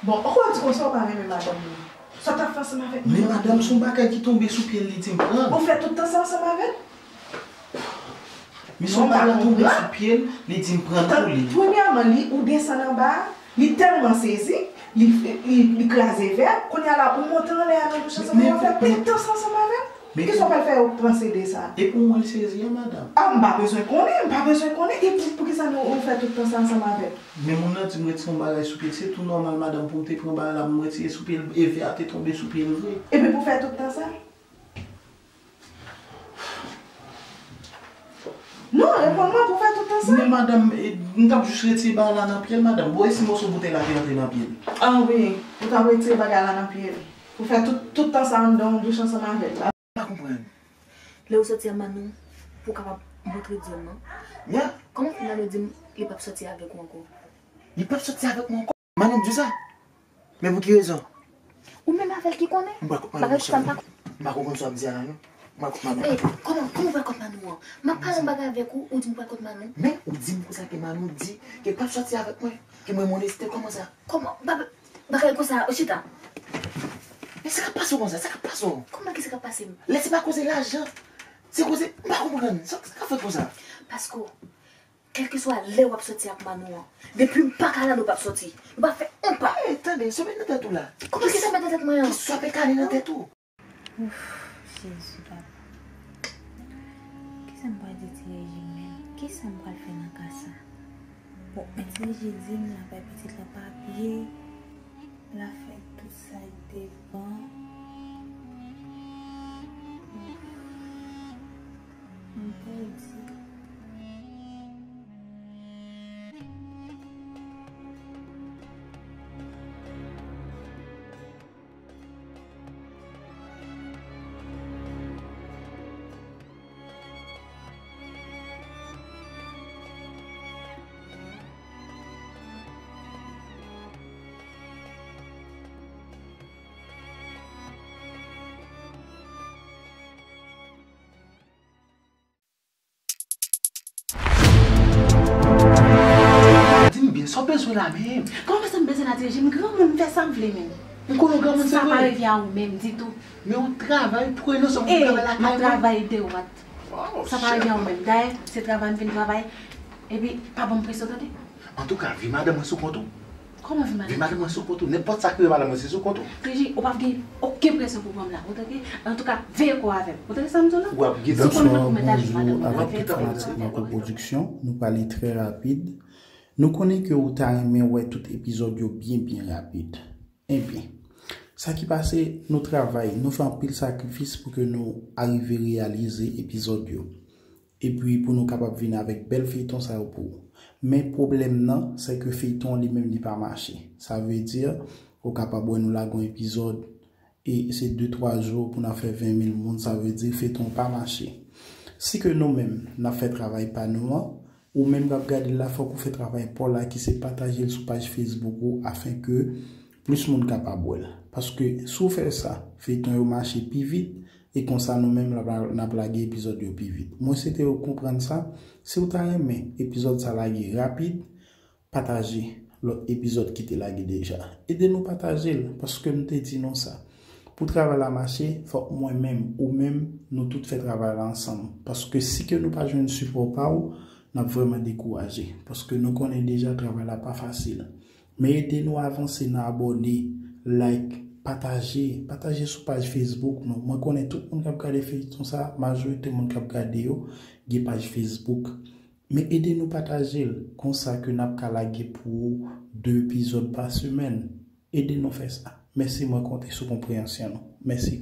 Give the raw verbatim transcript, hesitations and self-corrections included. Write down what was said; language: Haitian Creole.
Bon, ou konn di konsa ou pa renmen madanm ou. Sa w t ap fè ansanm avèk madanm ou? Men madanm se yon bagay ki tonbe sou pye l, li di m pran. Ou fè tout tan sa ansanm avè l? Men se yon bagay la tonbe sou pye l, li di m pran nan pou li. Premyèman, li, ou desann anba a, li tèlman sezi, li, li, li kraze vè a, kounye a la, ou monte anlè a nan douch ansanm avè l, w ap fè tout tan sa ansanm avè l. Kisa w pral fè yo panse de sa? E pou mwen l sezi a, madanm. Ah, m pa bezwen konnen, m pa bezwen konnen. E pou, poukisa nou, ou fè tout tan sa ansanm avè l? Men moun nan di m ret se yon bagay sou pye l, se tou nòmal, madanm, pou m te pran bagay la, pou m retire sou pye l, e vè a te tonbe sou pye l vre. Epi pou fè tout tan sa? Non, reponn mwen, pou fè tout tan sa? Men madanm, e, m t ap jis retire bagay la nan pye l, madanm. Bon, e si moso boutèy la te antre nan pye l? Ah wi, ou t ap retire bagay la nan pye l. Pou fè tout, tout tan sa anndan yon douch ansanm avè l. M pa konprann. Lè ou sòti a Manou, pou w kapab montre Dyòn nan. Ya. Kòman fi Manou di m li p ap sòti avèk ou ankò? Li p ap sòti avèk mwen ankò? Manou di w sa? Men pou ki rezon? Ou menm avè l ki konnen. M pral kot Manou, bagay sa m pa. M pa konprann sa w ap di a la, non. M pral kot Manou. Ey, kòman, kòman w pral kot Manou an? M ap pale yon bagay avèk ou, ou di m pral kot Manou. Men ou di m konsa ke Manou di ke l p ap sòti avèk mwen, ke mwen moleste, kòman sa? Kòman? Ba-, bagay konsa, ou chita. Men sa k ap pase w konsa? Sa k ap pase w? Kòman ki sa k ap pase m? Lè se pa koze lajan, se koze, m pa konprann. Sa, sa k ap fèt konsa? Paske w Kèlkeswa lè w ap sòti ak Manou an, depi m pa ka la, nou p ap sòti. Nou p ap fè yon pa. Ey, tande, sa w met nan tèt ou la? Kòman ki sa w met nan tèt mwen an? Kisa w met nan tèt ou? Ouf, Jezi papa. Kisa m pral di ti Rejim menm? Kisa m pral fè nan ka sa? Bon, men ti Rejim di m l ap bay pitit la papye, l ap fè tout sa k devan. Ouf. M pèdi. Di m byen, sa w bezwen la menm? Kòman sa m bezwen la, ti Rejim? M granmoun, m fè sa m vle menm. M konnen w granmoun, se vre. Sa pa rive a ou menm ditou. Men ou travay, ou prene w, sa w travay lakay mwen. Ey, m ap travay dwat. Sa pa rive a ou menm. Dayè, se travay m vin travay. Epi, pa ban m presyon, tande? Antouka, vi madanm mwen sou kont ou. Kòman vi madanm? Vi madanm mwen sou kont ou. Nenpòt sa k rive madanm mwen, se sou kont ou. Regi, ou p ap gen okenn presyon pou pran m la, ou tande? Antouka, veye kò avè m. Ou tande sa m di w la? W ap gentan. Bonswa, bonjou a tout fanatik Marco Production. Nou prale trè rapid. Nou konnen ke ou ta renmen wè tout epizòd yo byen, byen rapid. Ebyen, sa ki pase, nou travay, nou fè anpil sakrifis pou ke nou arive reyalize epizòd yo. Epi pou nou kapab vin avèk bèl feyton sa yo pou ou. Men pwoblèm nan, se ke feyton li menm li pa mache. Sa vle di, ou kapab wè nou lage yon epizòd, e se de twa jou pou n ap fè ven mil moun, sa vle di feyton pa mache. Si ke nou menm, n ap fè travay pa nou an, ou menm k ap gade l la, fòk ou fè travay pa w la, ki se pataje l sou paj Facebook ou, afin ke plis moun kapab wè l. Paske si w fè sa, feyton yo mache pi vit, e konsa nou menm n ap, n ap lage epizòd yo pi vit. Mwen swete w konprann sa. Si w ta renmen epizòd sa lage rapid, pataje lòt epizòd ki te lage deja. Ede nou pataje l, paske m te di nou sa. Pou travay la mache, fòk mwen menm, ou menm, nou tout fè travay la ansanm. Paske si ke nou pa jwenn sipò pa w, n ap vrèman dekouraje. Paske nou konnen deja travay la pa fasil. Men ede nou avanse nan abòne, like, pataje, pataje sou paj Facebook nou. Mwen konnen tout moun k ap gade feyton sa, majorite moun k ap gade yo, gen paj Facebook. Men ede nou pataje l, konsa ke n ap ka lage pou ou de epizòd pa semèn. Ede nou fè sa. Mèsi, mwen konte sou konpreyansyon nou. Mèsi.